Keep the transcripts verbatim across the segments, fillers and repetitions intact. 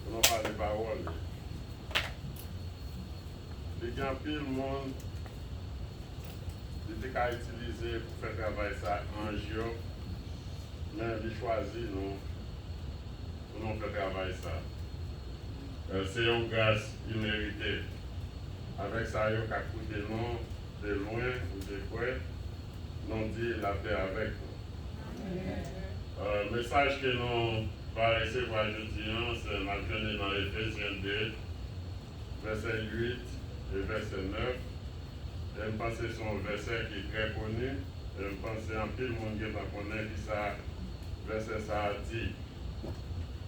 Pou nou pale pawòl li. Li gen anpil moun li te ka itilize pou fè travay sa, anj yo, men li chwazi nou pou nou fè travay sa. Se yon gras imerite. Avèk sa yo k ap koute nou de lwen ou de prè, nou di lapè avèk nou. Mesaj ke nou va resevwa jodi an, se n ap jwenn li nan Efezyen de, vèsè uit e vèsè nèf. E m panse se yon vèsè ki trè koni, e m panse anpil moun gentan konnen kisa vèsè sa a di.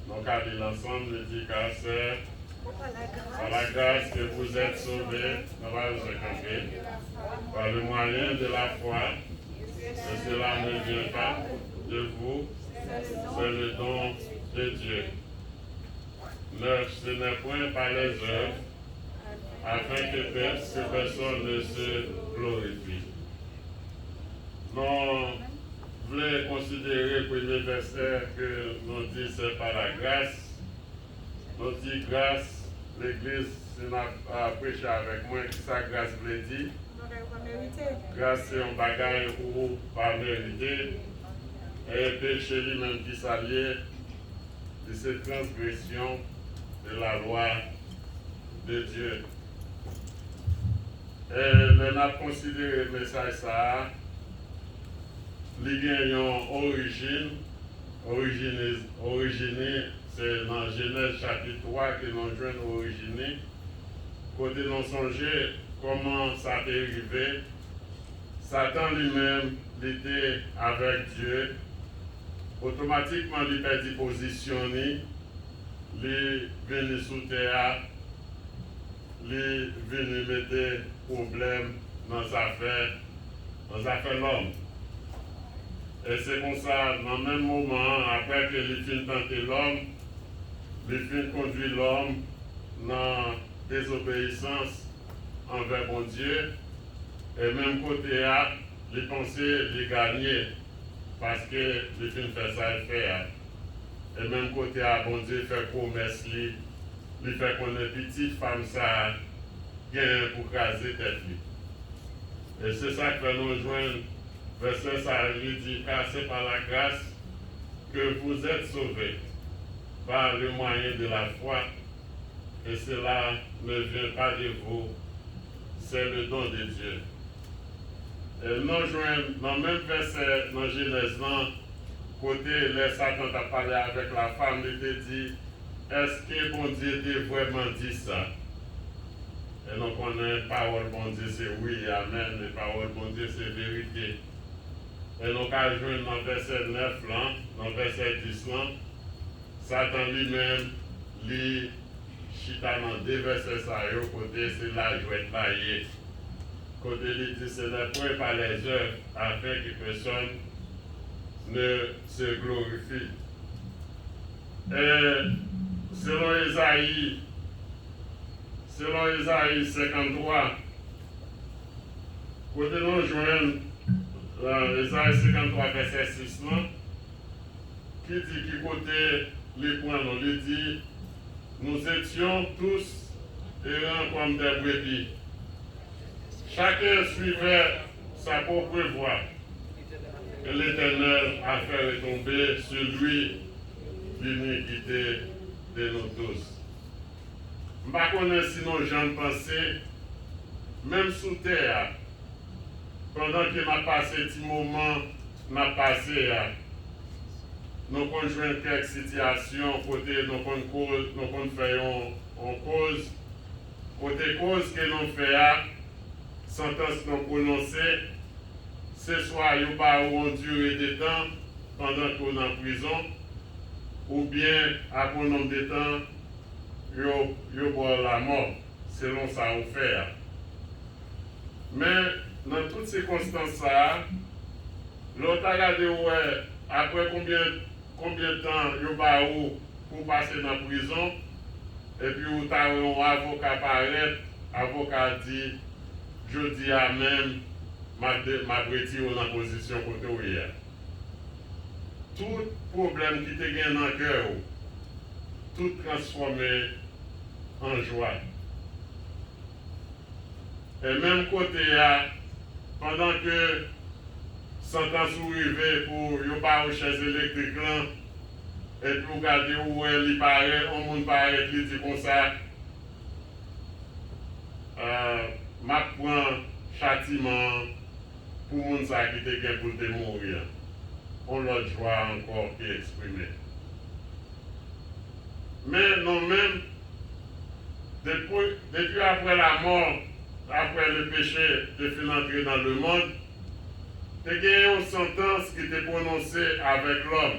Nou ka li l ansanm, li di, Car c'est par la grâce que vous êtes sauvés, nou pa bezwen kanpe, par le moyen de la foi, et cela ne vient pas de vous, c'est le don de Dieu. Ne, ce n'est point par les œuvres, afin que pe- que personne ne se glorifie. Nou vle konsidere premye vèsè ke nou di se pa la gras. Nou di gras, legliz, si n ap preche avèk mwen, kisa gras vle di? Gras se yon bagay ou pa merite. E peche li menm, kisa l ye? Li se transgression de la loi de Dieu. E lè n ap konsidere mesaj sa a, li gen yon orijin. Orijin li, orijin li, se nan Jenèz chapit twa ke nou jwenn orijin li, kote nou sonje kòman sa te rive. Satan li menm, li te avèk Dye. Otomatikman, li pèdi pozisyon li, li vini sou tè a, li vini mete pwoblèm nan zafè, nan zafè lòm. E se konsa, nan menm moman an, apre ke li fin tante lòm, li fin kondui lòm nan dezobeyisans anvè Bondye, e menm kote a, li panse li ganye, paske li fin fè sa l fè a. E menm kote a, Bondye fè pwomès li, li fè konnen pitit fanm sa a genyen pou kraze tèt li. E se sa k fè nou jwenn vèsè sa a, li di, Car c'est par la grâce que vous êtes sauvés, par le moyen de la foi, et cela ne vient pas de vous, c'est le don de Dieu. E nou jwenn nan menm vèsè nan Jenèz lan, kote lè Satan t ap pale avèk lafanm, li te di, Èske Bondye te vrèman di sa? E nou konnen pawòl Bondye se wi e amèn, e pawòl Bondye se verite. E nou ka jwenn nan vèsè nèf lan, nan vèsè dis lan, Satan li menm, li chita nan de vèsè sa yo kote se lajwèt la ye. Kote li di, Ce n'est point par les œuvres, afin que personne ne se glorifie. E selon Ezayi, selon Ezayi senkanntwa, kote nou jwenn, e, Ezayi senkanntwa, vèsè sis lan, ki di ki kote li pran nou. Li di, Nous étions tous errants comme des brebis. Chacun suivait sa propre voie. Et l'Éternel a fait retomber sur lui l'iniquité de nous tous. M pa konnen si nou janm panse, menm sou tè a, pandan ke n ap pase ti moman n ap pase a, nou konn jwenn kèk sitiyasyon kote nou konn koz, nou konn fè yon, yon koz, kote koz ke nou fè a, santans nou pwononse, se swa yo ba ou yon dire de tan pandan ke w nan prizon, oubyen apre yon nonb de tan, yo, yo ba w lamò, selon sa ou fè a. Men, nan tout sikonstans sa a, lè w ta gade w wè apre konbyen, konbyen tan yo ba ou pou w pase nan prizon, epi ou ta wè yon avoka parèt, avoka a di, Jodi a menm, m ap de-, m ap retire w nan pozisyon kote w ye a. Tout pwoblèm ki te gen nan kè w, tout transfòme an jwa. E menm kote a, pandan ke santans ou rive pou yo ba ou chèz elektrik lan, epi ou gade, ou wè li parèt, yon moun parèt, li di konsa, "M ap pran chatiman an pou moun sa ki te gen pou l te mouri an." Yon lòt jwa ankò ki eksprime. Men nou menm, depi, depi apre lamò, apre le peche te fin antre nan lemonn, te gen yon santans ki te pwononse avèk lòm.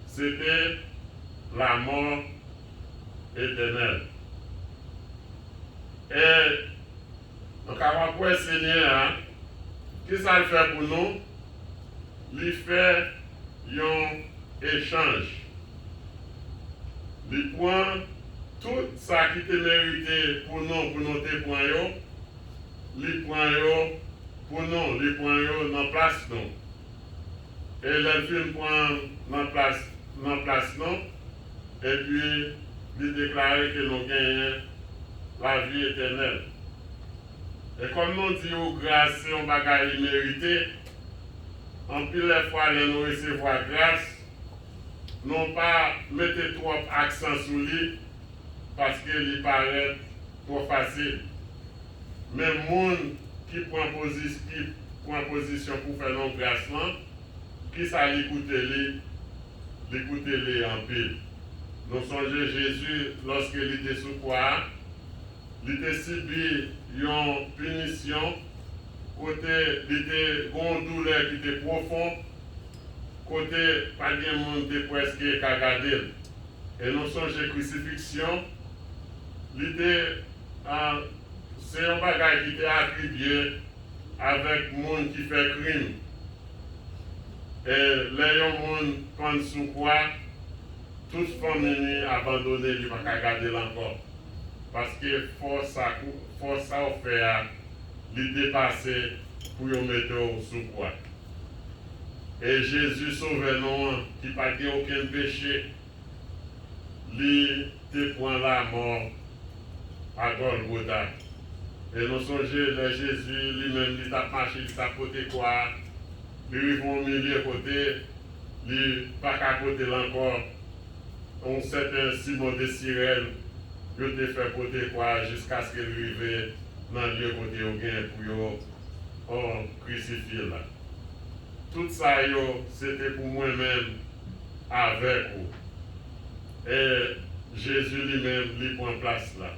Se te lamò etènèl. E nou kapab wè Senyè a, kisa l fè pou nou? Li fè yon echanj. Li pran tout sa ki te merite pou nou, pou nou te pran yo, li pran yo pou nou, li pran yo nan plas nou. E lè l fin pran nan plas, nan plas nou, epi li deklare ke nou genyen lavi etènèl. E kòm nou di ou, gras se yon bagay imerite, anpil lè fwa lè nou resevwa gras, nou pa mete twòp aksan sou li, paske li parèt twò fasil. Men moun ki pran pozi-, ki pran pozisyon pou fè nou gras lan, kisa li koute li? Li koute li anpil. Nou sonje Jezi, lòske li te sou kwa a, li te sibi yon pinisyon kote li te gen yon doulè ki te pwofon, kote pa t gen moun te prèske ka gade l. E nou sonje krisifiksyon, li te, a, se yon bagay ki te atribye avèk moun ki fè krim. E lè yon moun pann sou kwa, tout fanmi li abandone, li pa ka gade l ankò. Paske fòs sa, fòs sa w fè a, li depase pou yo mete w sou kwa. E Jezi, Sovè nou an, ki pa t gen okenn peche, li te pran lamò a Gòlgota. E nou sonje lè Jezi li menm li t ap mache, li t ap pote kwa a, li rive yon milye kote li pa ka pote l ankò. Yon sèten Simon de Sirèn, yo te fè pote kwa a jiskaske l rive nan lye kote yo gen pou yo, o, krisifye l la. Tout sa yo, se te pou mwen menm avèk ou. E Jezi li menm, li pran plas la.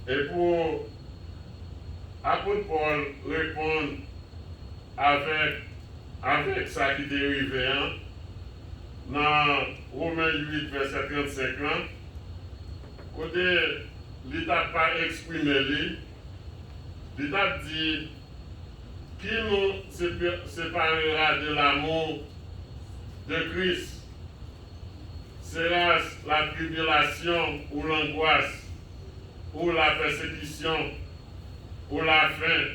E pou apot Pòl reponn avèk, avèk sa ki te rive an, nan Women uit, vèsè trannsenk lan, kote li t ap pa eksprime li, li t ap di, "Qui nous sépa-, séparera de l'amour de Christ? Sera la tribulation ou l'angoisse, ou la persécution, ou la faim,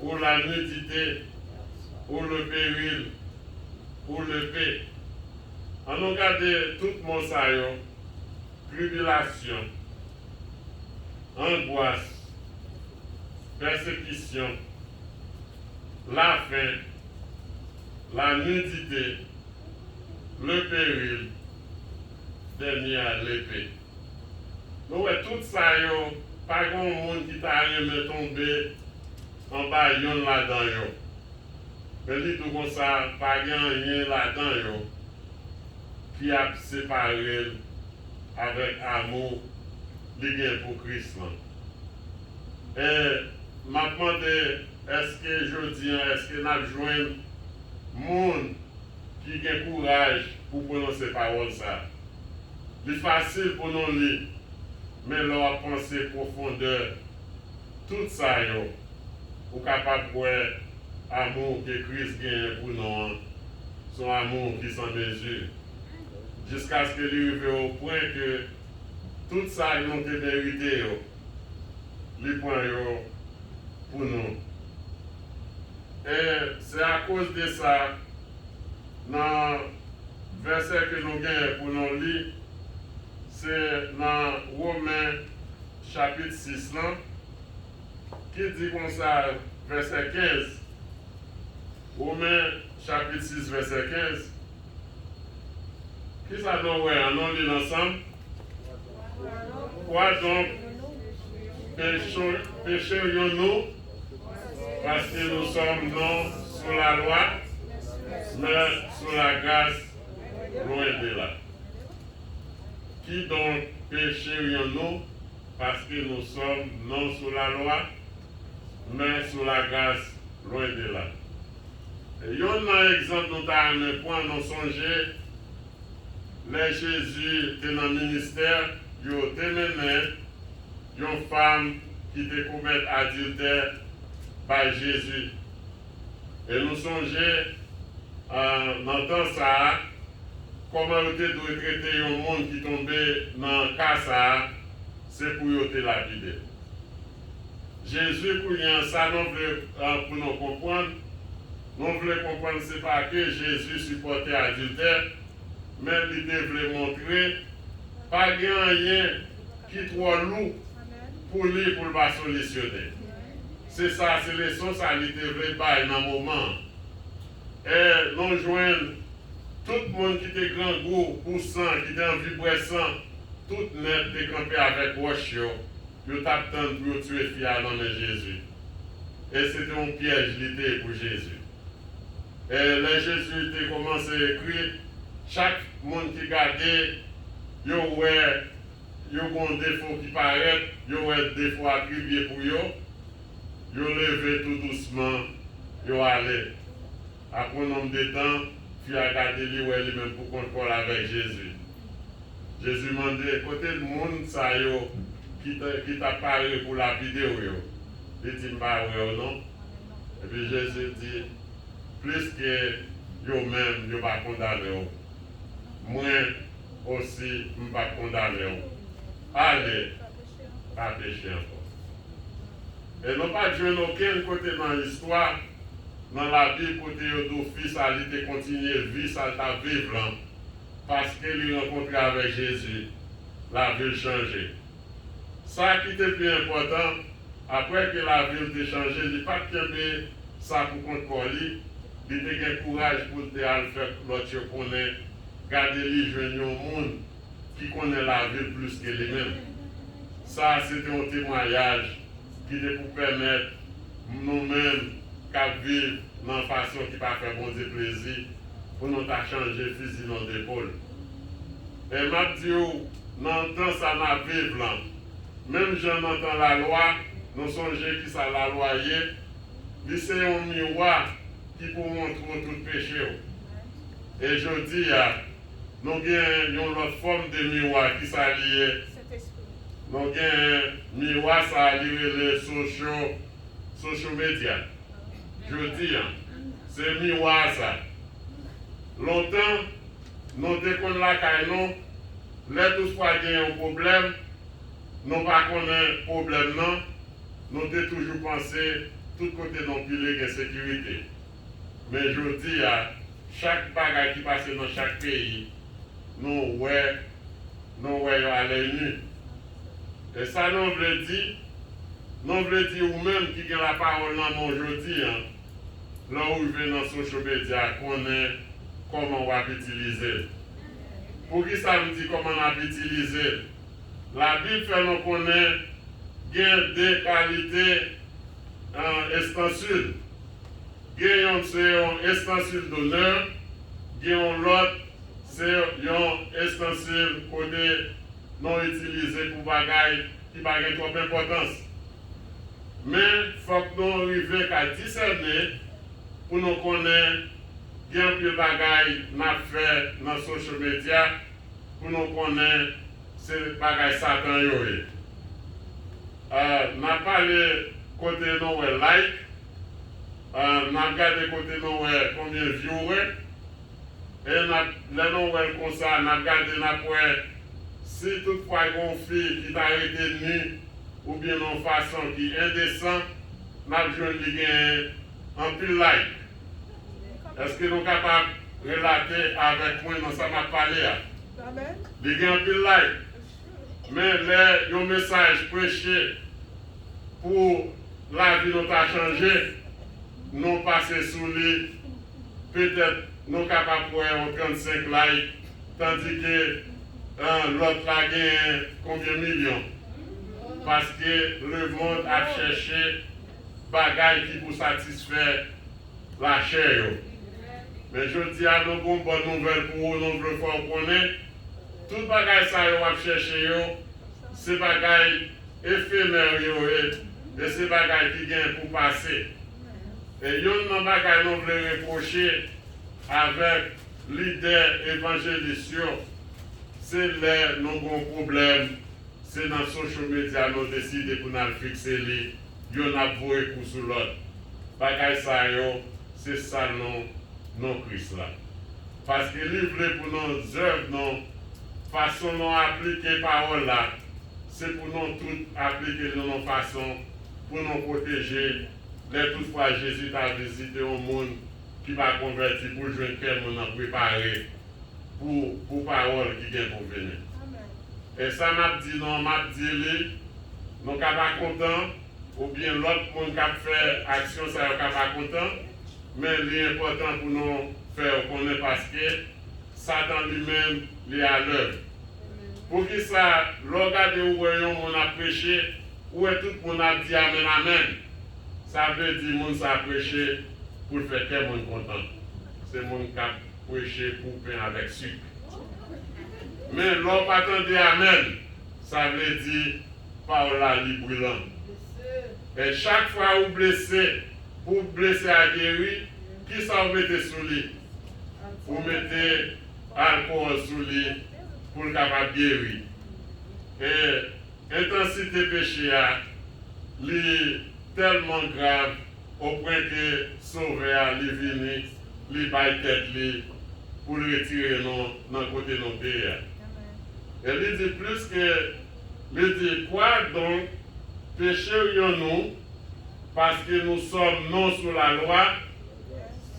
ou la nudité, ou le péril, ou l'épée?" Ann nou gade tout mo sa yo, tribilasyon, angwas, pèsekisyon, lafen, lanidite, le peril, dènye a, lepe. Nou wè tout sa yo, pa gen yon moun ki ta renmen tonbe anba yonn ladan yo. Men li tou konsa, pa gen anyen ladan yo ki ap separe l avèk amou li gen pou Kris lan. E m ap mande, èske jodi an, èske n ap jwenn moun ki gen kouraj pou pwononse pawòl sa a? Li fasil pou nou li, men lè w ap panse pwofondè tout sa yo, ou kapab wè amou ke Kris genyen pou nou an, se yon amou ki san mezi, jiskaske li rive o pwen ke tout sa nou te merite yo, li pran yo pou nou. E se akoz de sa, nan Vèsè ke nou genyen pou nou li, se nan Women chapit sis lan, ki di konsa, vèsè kenz. Women chapit sis, vèsè kenz. Kisa nou wè an? Nou li l ansanm. Quoi donc, péchons-, pécherions-nous, parce que nous sommes non sous la loi, mais sous la grâce, loin de là. Qui donc pécherions-nous, parce que nous sommes non sous la loi, mais sous la grâce, loin de là. Youn nan egzanp nou ta renmen pran, nou sonje lè Jezi te nan ministè, yo te mennen yon fanm ki te komèt adiltè bay Jezi. E nou sonje, a, nan tan sa a, kòman yo te dwe trete yon moun ki tonbe nan ka sa a, se pou yo te lapide l. Jezi, kounye a, sa nou vle, a, pou nou konprann, nou vle konprann se pa ke Jezi sipòte adiltè, men li te vle montre pa gen anyen ki twò lou pou li, pou l pa solisyone. Se sa, se leson sa li te vle bay nan moman an. E nou jwenn tout moun ki te grangou pou san, ki te anvi bwè san, tout nèt te kanpe avèk wòch yo, yo t ap tann pou yo tiye fi a nan men Jezi. E se te yon pyèj li te ye pou Jezi. E lè Jezi te kòmanse ekri, chak moun ki gade, yo wè, yo gen yon defo ki parèt, yo wè defo atribye pou yo, yo leve tou dousman, yo ale. Apre yon nonm de tan, fi a gade li, wè li menm pou kont kò l avèk Jezi. Jezi mande, kote moun sa yo ki t-, ki t ap pare pou lapide w yo? Li di, m pa wè yo non. Epi Jezi di, plis ke yo menm, yo pa kondane w, mwen osi, m p ap kondane w. Ale, pa peche ankò. E nou pa t jwenn okenn kote nan istwa, nan Labib, kote yo di w fi sa, li te kontinye vi sa l t ap viv lan, paske li rankontre avèk Jezi, lavi l chanje. Sa ki te pi enpòtan, apre ke lavi l te chanje, li pa t kenbe sa pou kont kò li, li te gen kouraj pou l te al fè lòt yo konnen, gade li jwenn yon moun ki konnen lavi l plis ke li menm. Sa a se te yon temwayaj ki te pou pèmèt nou menm k ap viv nan fason ki pa fè Bondye plezi, pou nou ta chanje fizi nou de pòl. E m ap di w, nan tan sa n ap viv lan, menm jan nan tan lalwa, nou sonje kisa lalwa ye, li se yon miwa ki pou montre w tout peche w. E jodi a, nou gen yon lòt fòm de miwa, kisa li ye? Nou gen miwa sa a, li rele social, social media. Jodi a, se miwa sa. Lontan, nou te konn lakay nou, lè toutfwa gen yon pwoblèm, nou pa konnen pwoblèm nan, nou te toujou panse tout kote nou pile gen sekirite. Men jodi a, chak bagay ki pase nan chak peyi, nou wè, nou wè yo alèyni. E sa nou vle di, nou vle di ou menm ki gen lapawòl nan men w jodi a, lè w rive nan social media, konnen kòman w ap itilize l. Poukisa m di kòman n ap itilize l? Labib fè nou konnen gen de kalite, e, estansil. Gen yon, se yon estansil donè, gen yon lòt, se yon estansil kote nou itilize pou bagay ki pa gen twòp enpòtans. Men, fòk nou rive ka disène pou nou konnen gen anpil bagay n ap fè nan social media pou nou konnen se bagay Satan yo ye. A, n ap pale kote nou wè like, a, n ap gade kote nou wè konbyen viewer, e n ap, lè nou wè l konsa, n ap gade, n ap wè si toutfwa gen yon fi ki ta rete ni oubyen nan yon fason ki endesan, n ap jwenn li genyen anpil like. Èske nou kapab relate avèk mwen nan sa m ap pale a. Li gen anpil like. Men lè yon mesaj preche pou lavi nou ta chanje, nou pase sou li, petèt nou kapab wè yon trannsenk like, tandike lòt la genyen konbyen milyon. Paske lemonn ap chèche bagay ki pou satisfè lachè yo. Men jodi a, nou gen yon bòn nouvèl pou ou, nou vle fè w konnen, tout bagay sa yo w ap chèche yo, se bagay efemè yo ye, e se bagay ki gen pou pase. E youn nan bagay nou vle repwoche avèk lidè evanjelis yo, se lè nou gen yon pwoblèm, se nan social media nou deside pou n al fikse li, youn ap voye kou sou lòt. Bagay sa yo, se sal non, non Kris la. Paske li vle pou nou zèv nou, fason nou aplike pawòl la, se pou nou tout aplike l nan yon fason pou nou pwoteje lè toutfwa Jezi ta vizite yon moun ki pa konvèti pou l jwenn kè moun nan prepare pou, pou pawòl ki gen pou vini. E sa m ap di nou, m ap di li, nou ka pa kontan, oubyen lòt moun k ap fè aksyon sa yo ka pa kontan, men li enpòtan pou nou fè yo konnen paske Satan li menm, li alèv. Poukisa, lè w gade ou wè yon moun ap preche, ou wè tout moun ap di amèn, amèn? Sa vle di moun sa preche pou l fè kè moun kontan. Se moun k ap preche pou pen avèk sik. Men lè w pa tande amèn, sa vle di pawòl la li brilan. E chak fwa ou blese, pou blese a geri, kisa ou mete sou li? Ou mete alkòl sou li pou l kapab geri. E entansite peche a, li tèlman grav, opwen ke Sovè a, li vini, li bay tèt li pou l retire nou nan kote nou te ye a. E li di plis ke, li di, Quoi donc, pécherions-nous, parce que nous sommes non sous la loi,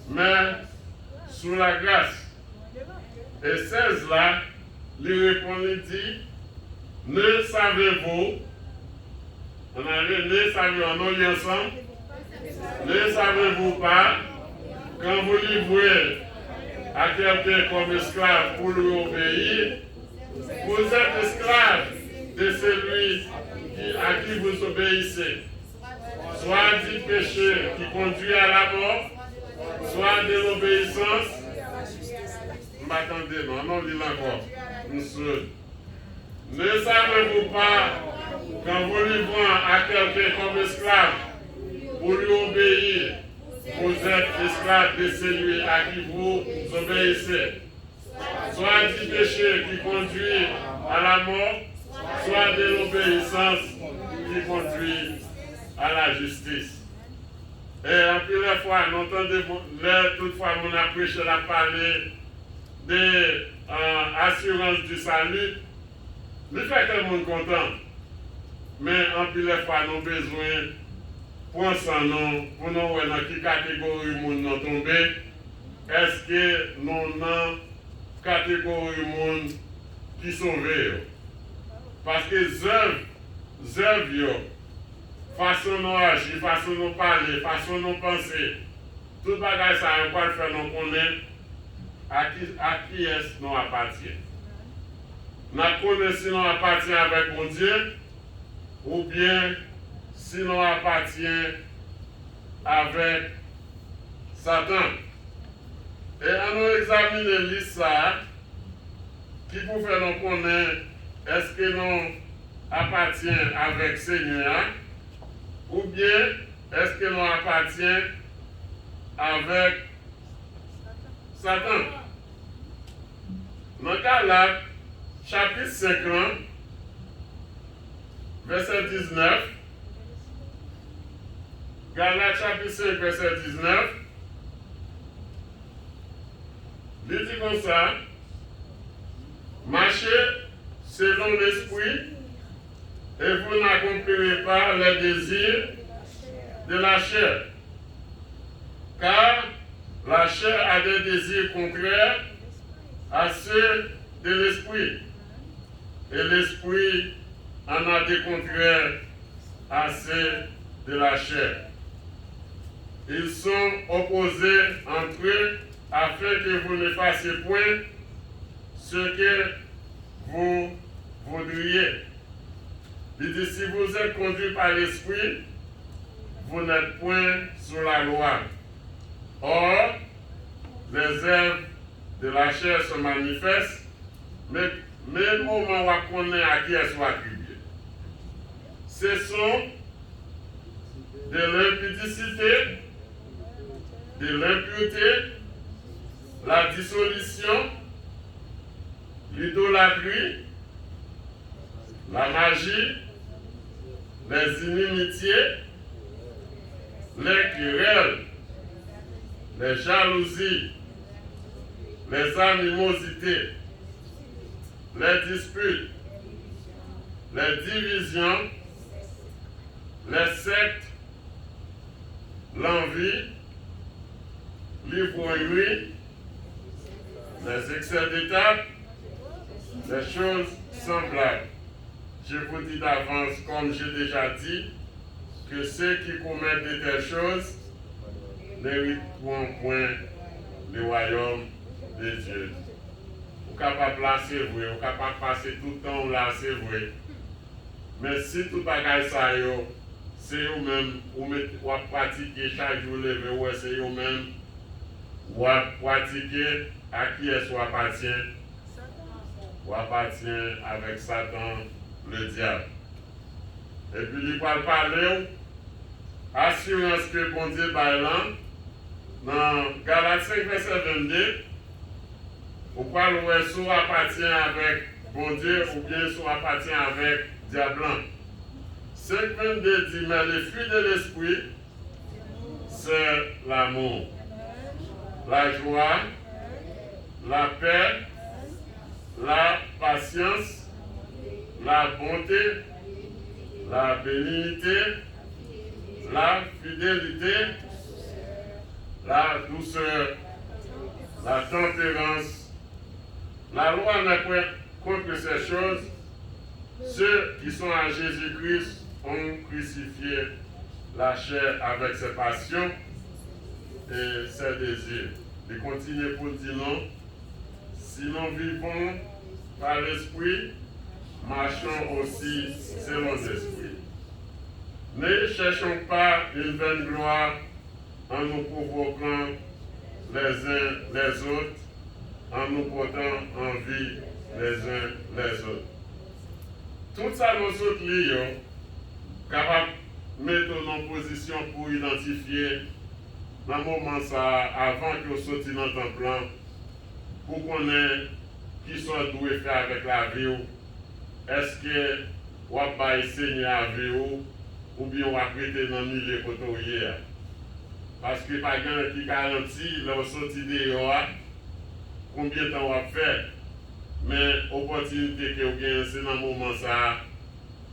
mais sous la grâce? E sèz la, li reponn, li di, Ne savez-vous, ann ale, ne savez, ann nou li ansanm, Ne savez-vous pas, quand vous livrez à quelqu'un comme esclave pour lui obéir, vous êtes esclave de celui qui, à qui vous obéissez, soit du péché qui conduit à la mort, soit de l'obéissance. M pa tande non, ann nou li l ankò. M soud. Ne savez-vous pas qu'en vous livrant à quelqu'un comme esclave pour lui obéir, vous êtes esclave de celui à qui vous obéissez, soit du péché qui conduit à la mort, soit de l'obéissance qui conduit à la justice? E anpil fwa, nou tande moun, lè tout fwa moun ap preche, l ap pale de, euh, assurance du salut, li fè kè moun kontan. Men anpil fwa, nou bezwen pran san nou pou nou wè nan ki kategori moun nou tonbe. Èske nou nan kategori moun ki sove yo? Paske zèv, zèv yo, fason nou aji, fason nou pale, fason nou panse, tout bagay sa yo pral fè nou konnen a ki, a kiyès nou apatyen. N ap konnen si nou apatyen avèk Bondye, oubyen si nou apatyen avèk Satan. E ann nou egzamine lis sa a ki pou fè nou konnen èske nou apatyen avèk Senyè a, oubyen èske nou apatyen avèk Satan. Nan Galat, chapit senk lan, vèsè diznèf, Galat chapit senk, vèsè diznèf, li di konsa, Marchez selon l'esprit, et vous n'accomplirez pas les désirs de la chair. Car La chair a des désirs contraires à ceux de l'esprit, et l'esprit en a des contraires à ceux de la chair. Ils sont opposés entre eux, afin que vous ne fassiez point ce que vous voudriez. Li di, si vous êtes conduits par l'Esprit, vous n'êtes point sous la loi. Or, les œuvres de la chair sont manifestes, men, men moman w ap konnen a kiyès ou atribye. Ce sont de l'impudicité, de l'impureté, la dissolution, l'idolâtrie, la magie, les inimitiés, les querelles, les jalousies, les animosités, les disputes, les divisions, les sectes, l'envie, l'ivrognerie, les excès de table, les choses semblables. Je vous dis d'avance, comme j'ai déjà dit, que ceux qui commettent de telles choses n'hériteront point le royaume de Dieu. Ou kapab la, se vre. Ou kapab pase tout tan w la, se vre. Men si tout bagay sa yo, se yo menm ou met, w ap pratike chak jou leve, ou wè se yo menm w ap pratike, a kiyès ou apatyen? Ou apatyen avèk Satan, le dyab. Epi li pral pale w asirans ke Bondye bay lan nan Galat senk vèsè vennde, ou pral wè si w apatyen avèk Bondye oubyen si w apatyen avèk dyab lan. Senk vennde di, mais le fruit de l'esprit, c'est l'amour, la joie, la paix, la patience, la bonté, la bénignité, la fidélité, la douceur, la tempérance. La loi n'est point contre ces choses. Ceux qui sont à Jésus-Christ ont crucifié la chair avec ses passions et ses désirs. Li kontinye pou l di nou, si nous vivons par l'Esprit, marchons aussi selon l'Esprit. Ne cherchons pas une vaine gloire en nous provoquant les uns les autres, en nous portant envie les uns les autres. Tout sa nou sot li yo kapab mete w nan pozisyon pou idantifye nan moman sa a, avan ke w soti nan tanp lan, pou konnen kisa w dwe fè avèk lavi w. Èske w ap bay Senyè a vi w, oubyen w ap rete nan milye kote w ye a? Paske pa gen anyen ki garanti lè w soti deyò a, konbyen tan w ap fè. Men opòtinite ke w genyen se nan moman sa a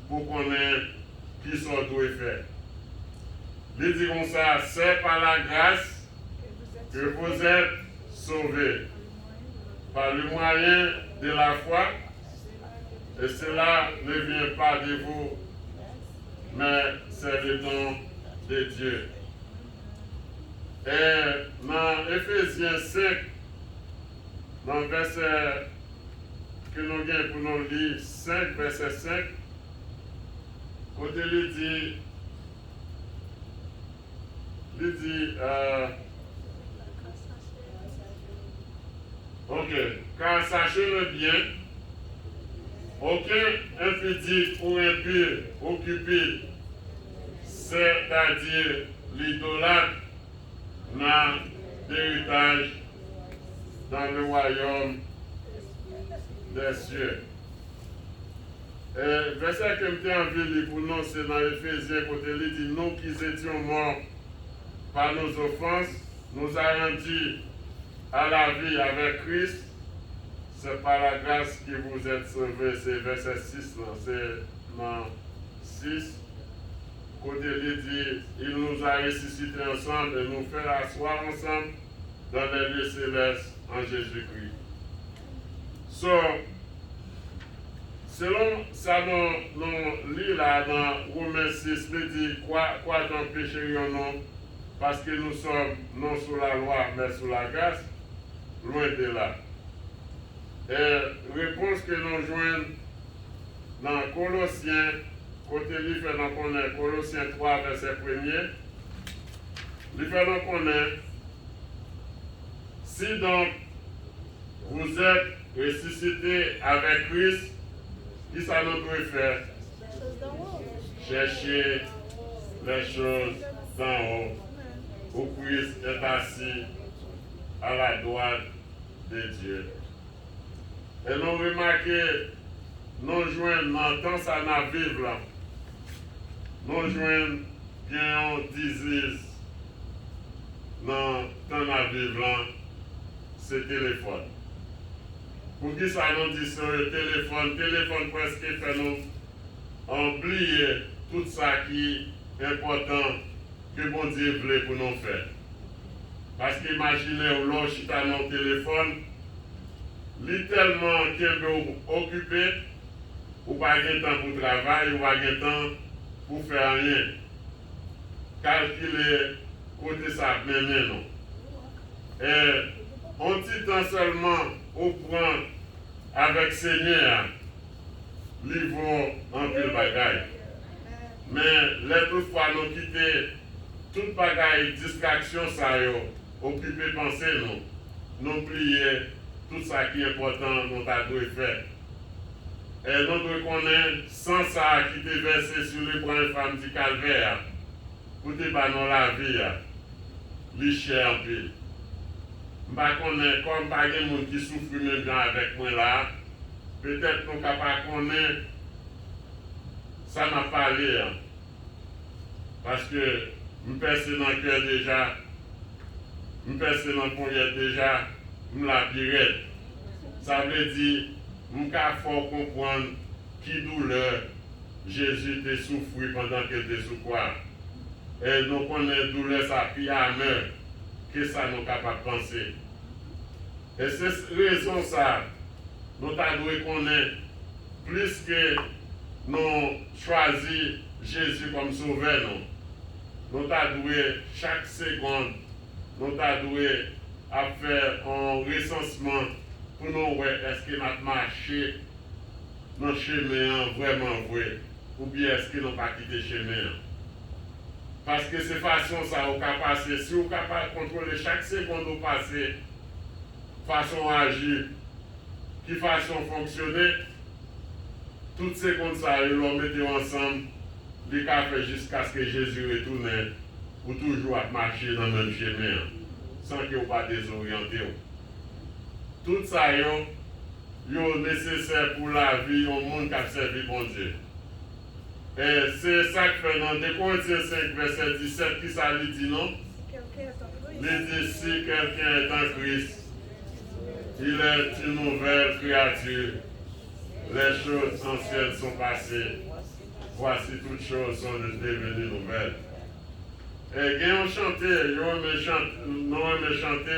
pou konnen kisa w dwe fè. Li di konsa, c'est par la grâce que vous êtes sauvés, par le moyen de la foi, et cela ne vient pas de vous, mais c'est le don de Dieu. E nan Efezyen senk, nan vèsè ke nou gen pou nou li, senk, vèsè senk, kote li di, li di, euh, ok, car sachez-le bien, aucun impudique ou impur ou cupide, c'est-à-dire l'idolâtre, n'a d'héritage dans le royaume des cieux. E vèsè ke m te anvi li pou nou, se nan Efezyen, kote li di, nous qui étions morts par nos offenses, nous a rendus à la vie avec Christ, c'est par la grâce que vous êtes sauvés. Se vèsè sis lan, se nan sis, kote li di, il nous a ressuscités ensemble et nous fait asseoir ensemble dans les lieux célestes en Jésus-Christ. So, selon sa nou, nou li la nan Women sis, li di, crois, crois donc, pécherions-nous, parce que nous sommes non sous la loi, mais sous la grâce, loin de là. E repons ke nou jwenn nan Kolosyen, kote li fè nou konnen, Kolosyen twa, vèsè premye, li fè nou konnen, si donc vous êtes ressuscité avec Christ, kisa nou dwe fè? Cherchez les choses d'en haut, où Christ est assis à la droite de Dieu. E nou remake, nou jwenn nan tan sa n ap viv la, nou jwenn gen yon diziz nan tan n ap viv lan, se telefòn. Poukisa nou di se telefòn? Telefòn prèske fè nou, an, bliye tout sa ki enpòtan ke Bondye vle pou nou fè. Paske imajine w, lè w chita nan yon telefòn, li tèlman kenbe w okipe, ou pa gen tan pou travay, ou pa gen tan pou fè anyen. Kalkile kote sa ap mennen nou. E yon ti tan sèlman ou pran avèk Senyè a, li vo anpil bagay. Men lè toutfwa nou kite tout bagay distraksyon sa yo okipe panse nou, nou bliye tout sa ki enpòtan nou ta dwe fè. E nou dwe konnen san sa a ki te vèse sou lebra enfam di Kalvè a, pou te ba nou lavi a, li chè anpil. M pa konnen, kòm pa gen moun ki soufri menm jan avèk mwen la a, petèt nou ka pa konnen sa m ap pale an. Paske m pèse nan kè deja, m pèse nan ponyèt deja, m la pi rèd. Sa vle di, m ka fè w konprann ki doulè Jezi te soufri pandan ke l te sou kwa a. E nou konnen doulè sa pi amè ke sa nou kapab panse. E se rezon sa nou ta dwe konnen, plis ke nou chwazi Jezi kòm Sovè nou, nou ta dwe chak segonn, nou ta dwe ap fè yon resansman pou nou wè èske n ap mache nan chemen an vrèman vre, oubyen èske nou pa kite chemen an? Paske se fason sa ou ka pase. Si ou ka pa kontwole chak segonn ou pase, fason w aji, ki fason w fonksyone, tout segonn sa yo, lè w mete yo ansanm, li ka fè jiskaske Jezi retounen, ou toujou ap mache nan menm chemen an, san ke w pa dezoryante w. Tout sa yo, yo nesesè pou lavi yon moun k ap sèvi Bondye. E se sa k fè nan de Korentyen senk, vèsè disèt, kisa li di non? Li di, si quelqu'un est en Christ, il est une nouvelle créature. Les choses anciennes sont passées. Voici, toutes choses sont devenues nouvelles. E gen yon chante, yo renmen chante, nou renmen chante,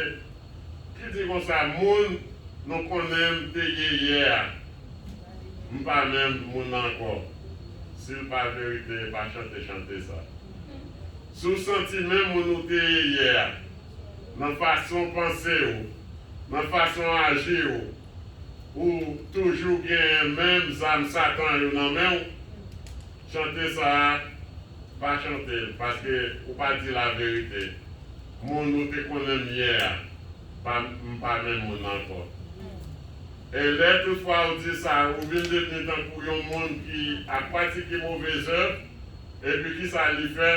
ki di konsa, moun nou konnen m te ye yè a, m pa menm moun nan ankò. Si l pa verite, pa chante chante sa. Si w santi menm moun ou te ye yè a, nan fason w panse w, nan fason w aji w, ou toujou genyen menm zam Satan yo nan men w, chante sa a, pa chante l, paske ou pa di laverite. Moun ou te konnen m yè a, pa, m pa menm moun nan ankò. E lè toutfwa ou di sa, ou vin devni tankou yon moun ki ap pratike move zèv, epi kisa li fè?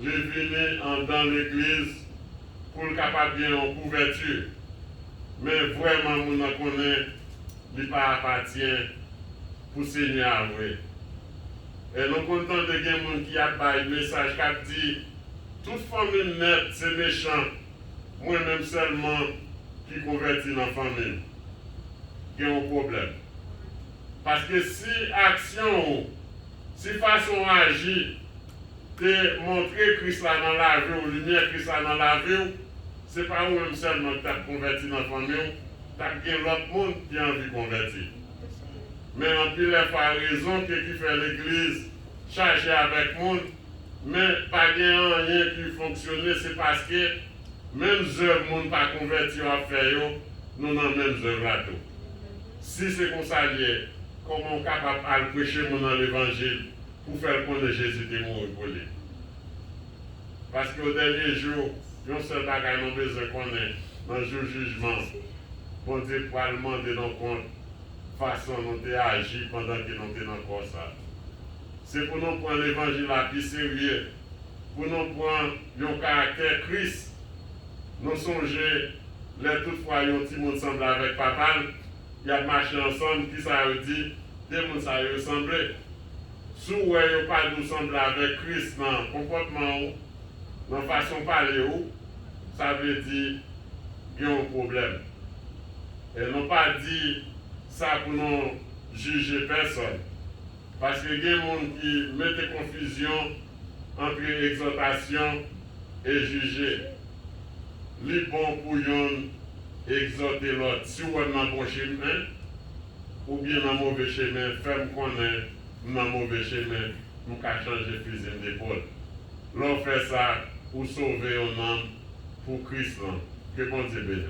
Li vini anndan legliz pou l kapab gen yon kouvèti. Men vrèman, moun nan konnen li pa apatyen pou Senyè a vre. E nou konn tande gen moun ki ap bay mesaj k ap di, tout fanmi m nèt se mechan, mwen menm sèlman ki konvèti nan fanmi m. Gen yon pwoblèm. Paske si aksyon ou, si fason w aji te montre Kris la nan lavi w, limyè Kris la nan lavi w, Se pa ou menm sèlman ki t ap konvèti nan fanmi w, t ap gen lòt moun ki anvi konvèti. Men anpil lè fwa rezon ke ki fè legliz chaje avèk moun, men pa gen anyen ki fonksyone, se paske menm zèv moun pa konvèti yo ap fè yo, nou nan menm zèv la tou. Si se konsa l ye, kòman w kapab al preche moun nan levanjil pou fè l konnen Jezi te mouri pou li? Paske o dènye jou, yon sèl bagay nou bezwen konnen, nan jou jijman, Bondye pral mande nou kont fason nou te aji pandan ke nou te nan kò sa. Se pou nou pran levanjil la pi serye, pou nou pran yon karaktè Kris. Nou sonje, lè tout fwa yon timoun sanble avèk papa l, y ap mache ansanm, kisa yo di? De moun sa yo sanble. Si w wè yo pa di w sanble avèk Kris nan konpòtman w, nan fason pale w, sa vle di gen yon pwoblèm. E nou pa di sa pou nou jije pèsòn. Paske gen moun ki mete konfizyon antre egzòtasyon e jije. Li bon pou yonn egzòte lòt. Si w wè m nan bon chemen, oubyen nan move chemen, fè m konnen m nan move chemen, m ka chanje fizi m depòl. Lè w fè sa, ou sove yon nanm pou Kris lan. Ke Bondye beni w.